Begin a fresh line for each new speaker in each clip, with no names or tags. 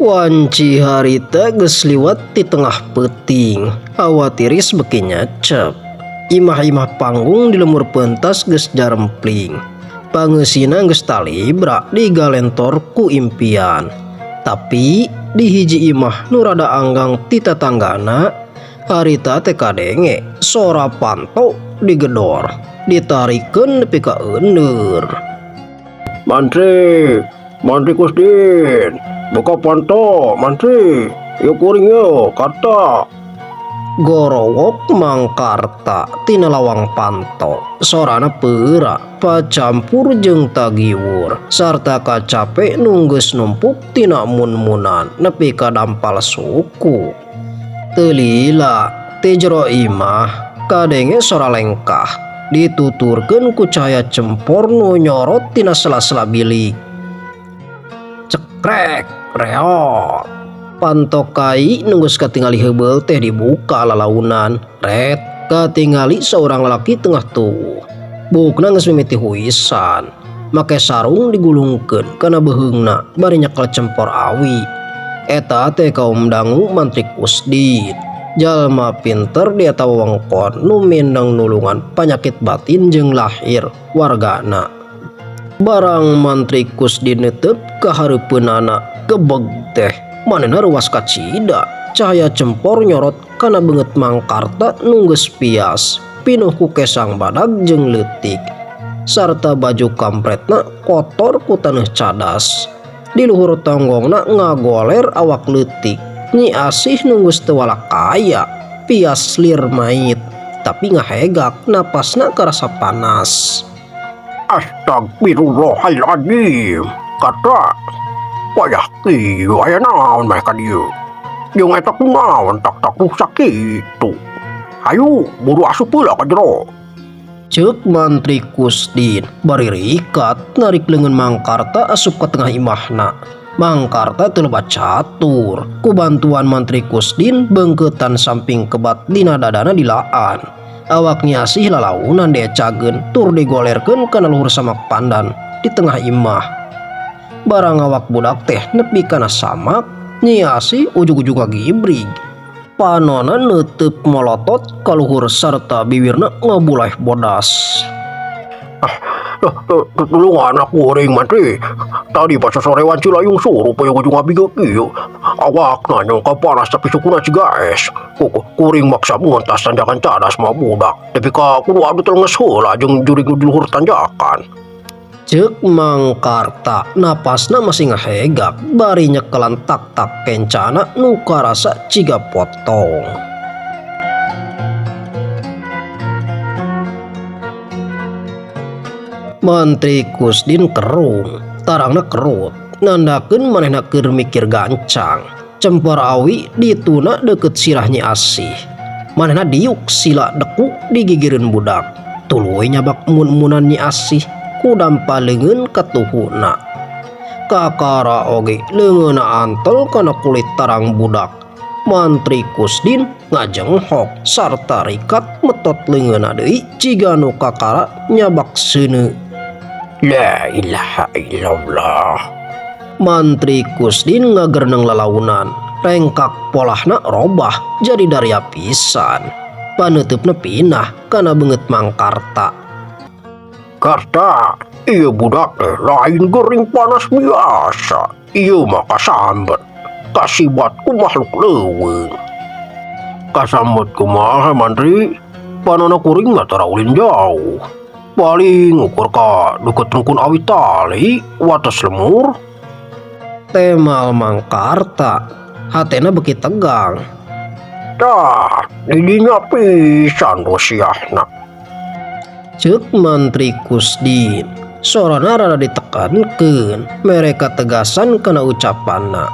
Wanci harita geus liwat ti tengah peuting, hawa tiris beki nyecep. Imah-imah panggung di lemur pentas geus jarempling. Pangeusina geus talibra digalentor ku impian. Tapi di hiji imah nu rada anggang ti tatanggana, harita teh kadenge sora panto digedor, ditarikeun nepi ka euneur.
Mantri, Mantri Kusdin, buka panto, Mantri, yuk kuring yo, Karta.
Gorowok Mangkarta tina lawang panto, sorana peura pacampur jeung tagiwur sarta kacape nu geus numpuk tina mun-munan nepi ka dampal suku. Teu lila ti jero imah kadenge sora lengkah dituturkeun ku cahaya cempor nu nyorot tina sela-sela bilik. Cekrek reot. Panto kai nu geus katingali heubeul teh dibuka lalaunan. Ret katingali seorang lalaki tengah tuwuh. Buukna geus mimiti huisan. Make sarung digulungkeun kana beuheungna bari nyekel cempor awi. Eta teh kaum dangu Mantri Kusdin. Jalma pinter di eta wewengkon nu mindeng nulungan panyakit batin jeung lahir wargana. Barang Mantri Kusdin netep ka hareupeunana gebeg teh manehna ruas kacida. Cahaya cempor nyorot kana beungeut Mangkarta nu geus pias pinuh ku kesang badag jeung leutik sarta baju kampretna kotor ku taneuh cadas. Di luhur tonggongna ngagoler awak leutik. Nyi Asih nu geus teu walakaya pias lir mait tapi ngahegak napasna karasa panas.
Astagfirullahaladzim, Karta. Wayah kieu aya naon meh ka dieu? Jeung eta kunaon tak-tak rusak kitu? Hayu buru asup heula ka jero.
Ceuk Mantri Kusdin bari rikat narik leungeun Mangkarta asup ka tengah imahna. Mangkarta teu loba catur. Ku bantuan Mantri Kusdin beungkeutan samping kebat dina dadana dilaan. Awak Nyi Asih lalaunan diecageun tur digolerkeun kana luhur samak pandan di tengah imah. Barang awak budak teh nepi kana samak, Nyi Asih ujug-ujug ngagibrig. Panona neuteuk molotot ka luhur sarta bibirna ngabuleh bodas.
Tulungan anak kuring Mantri. Tadi pas sore wanci layung surup aya ujung abi ge kieu. Awakna nyongka panas tapi sukuna ciga es. Kuring maksa mentas tanjakan cadas mah budak. Tapi ka kudu adu telenges heula jeung jurig nu di luhur tanjakan.
Ceuk Mangkarta napasna masih ngahegak bari nyekelan tak-tak kencana nu karasa ciga potong. Mantri Kusdin kerung, tarangna kerut, nandakeun manehna keur mikir gancang. Cempor awi dituna deukeut sirah Nyi Asih. Manehna diuk sila deku digigireun budak. Tuluy nyabak mun-munan Nyi Asih ku dampa leungeun katuhuna. Kakara oge leungeunna antel kana kulit tarang budak. Mantri Kusdin ngajenghok sarta rikat metot leungeunna deui ciga nu kakara nyabak seuneu.
La ilaha illallah.
Mantri Kusdin ngagerneng lalaunan. Rengkak polahna robah jadi daria pisan. Paneuteup pinah kana beungeut Mangkarta.
Karta, ieu budak teh lain gering panas biasa. Ieu mah kasambet. Kasibat ku makhluk leuweung. Kasambet kumaha Mantri? Panona kuring mah tara ulin jauh. Paling ukur ka deukeut rungkun awi tali wates lemur.
Temal Mangkarta, hatena beuki tegang.
Tah, didinya pisan rosiahna.
Ceuk Mantri Kusdin, sorana rada ditekankeun, mere kategasan kana ucapanna.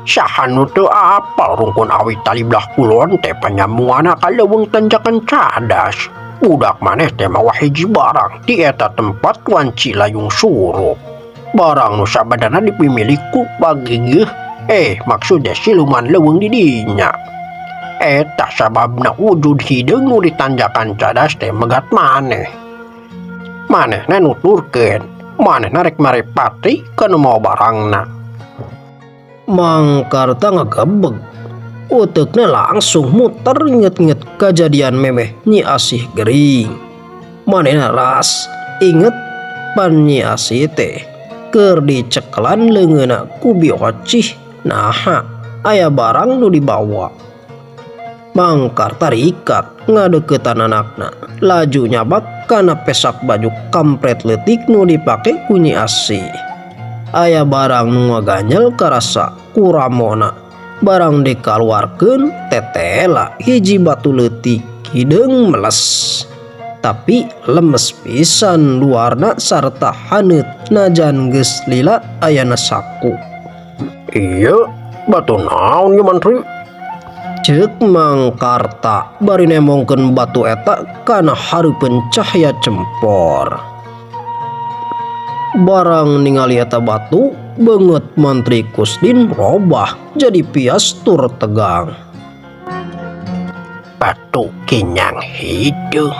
Saha nu teu apal rungkun awi tali belah kulon teh panyambunganna ka leuweung tanjakan cadas. Budak maneh teh mawa hiji barang di eta tempat wanci layung surup. Barang nu sabenerna dipimilik ku pagigih, maksudnya siluman leuweung di dinya. Eta sababna wujud hideung nu ditanjakan cadas teh megat maneh. Manehna nuturkeun, manehna rek marepati kana mawa barangna.
Mangkarta ngagebeg. Uteukna langsung muter inget-inget kajadian memeh Nyi Asih gering. Manehna ras inget pan Nyi Asih teh keur dicekelan leungeunna ku Bi Ocih naha aya barang nu dibawa. Mangkarta rikat ngadeuketan anakna laju nyabak kana pesak baju kampret leutik nu dipake ku Nyi Asih. Aya barang nu ngaganjel karasa ku ramona. Barang dikaluarkeun tetela hiji batu leutik hideung meles. Tapi lemes pisan luarna sarta haneut najan geus lila ayana saku.
Ieu batu naon ieu mantri?
Ceuk Mangkarta bari nembongkeun batu eta kana hareupeun cahaya cempor. Barang ningali eta batu, beungeut Mantri Kusdin robah jadi pias tur tegang.
Batu kinyang hideung.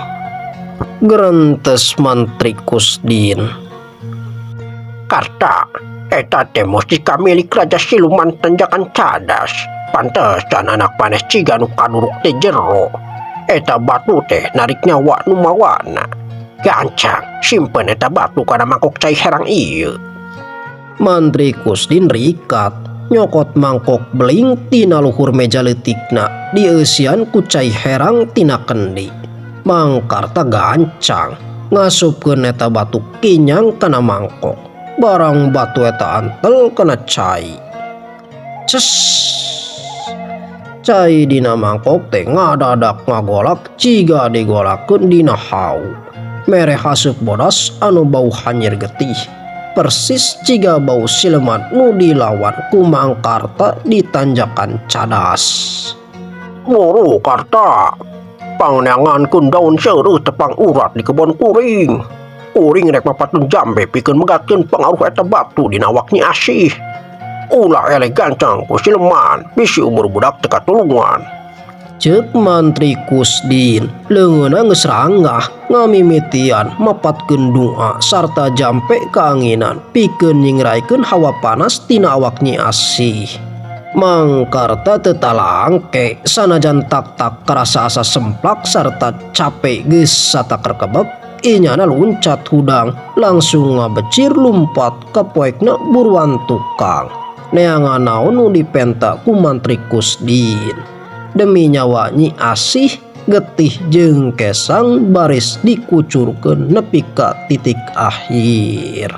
Gerentes Mantri Kusdin.
Karta, eta teh mustika milik Raja Siluman Tanjakan Cadas. Pantesan anak maneh ciga nu kaduruk teh jero. Eta batu teh narik nyawa nu mawana. Gancang, simpen eta batu kana mangkok cai herang ieu.
Mantri Kusdin rikat nyokot mangkok beling tina luhur meja leutikna dieusian ku cai herang tina kendi. Mangkarta gancang ngasupkeun eta batu kinyang kana mangkok. Barang batu eta antel kana cai. Ces. Cai dina mangkok teh ngadadak ngagolak ciga digolakeun dina hau. Mere haseup bodas anu bau hanyir getih. Persis ciga bau siluman nu dilawan ku Mangkarta di Tanjakan Cadas.
Buru Karta, pangneangankeun daun seureuh tepang urat di kebon kuring. Kuring rek mapatun jambe pikeun megatkeun pangaruh eta batu dina awak Nyi Asih. Ulah eleh gancang ku siluman, bisi umur budak teu katulungan.
Ceuk Mantri Kusdin leungeunna geus ranggah ngamimitian mapatkeun doa sarta jampe kaanginan pikeun nyingraikeun hawa panas tina awak Nyi Asih. Mangkarta teu talangke sanajan tak-tak karasa asa semplak sarta cape geus satakerkebek inyana luncat hudang langsung ngabecir lumpat ka poekna buruan tukang. Neangan naon nu dipenta ku Mantri Kusdin. Demi nyawa Nyi Asih getih jeung kesang baris dikucurkeun nepi ka titik akhir.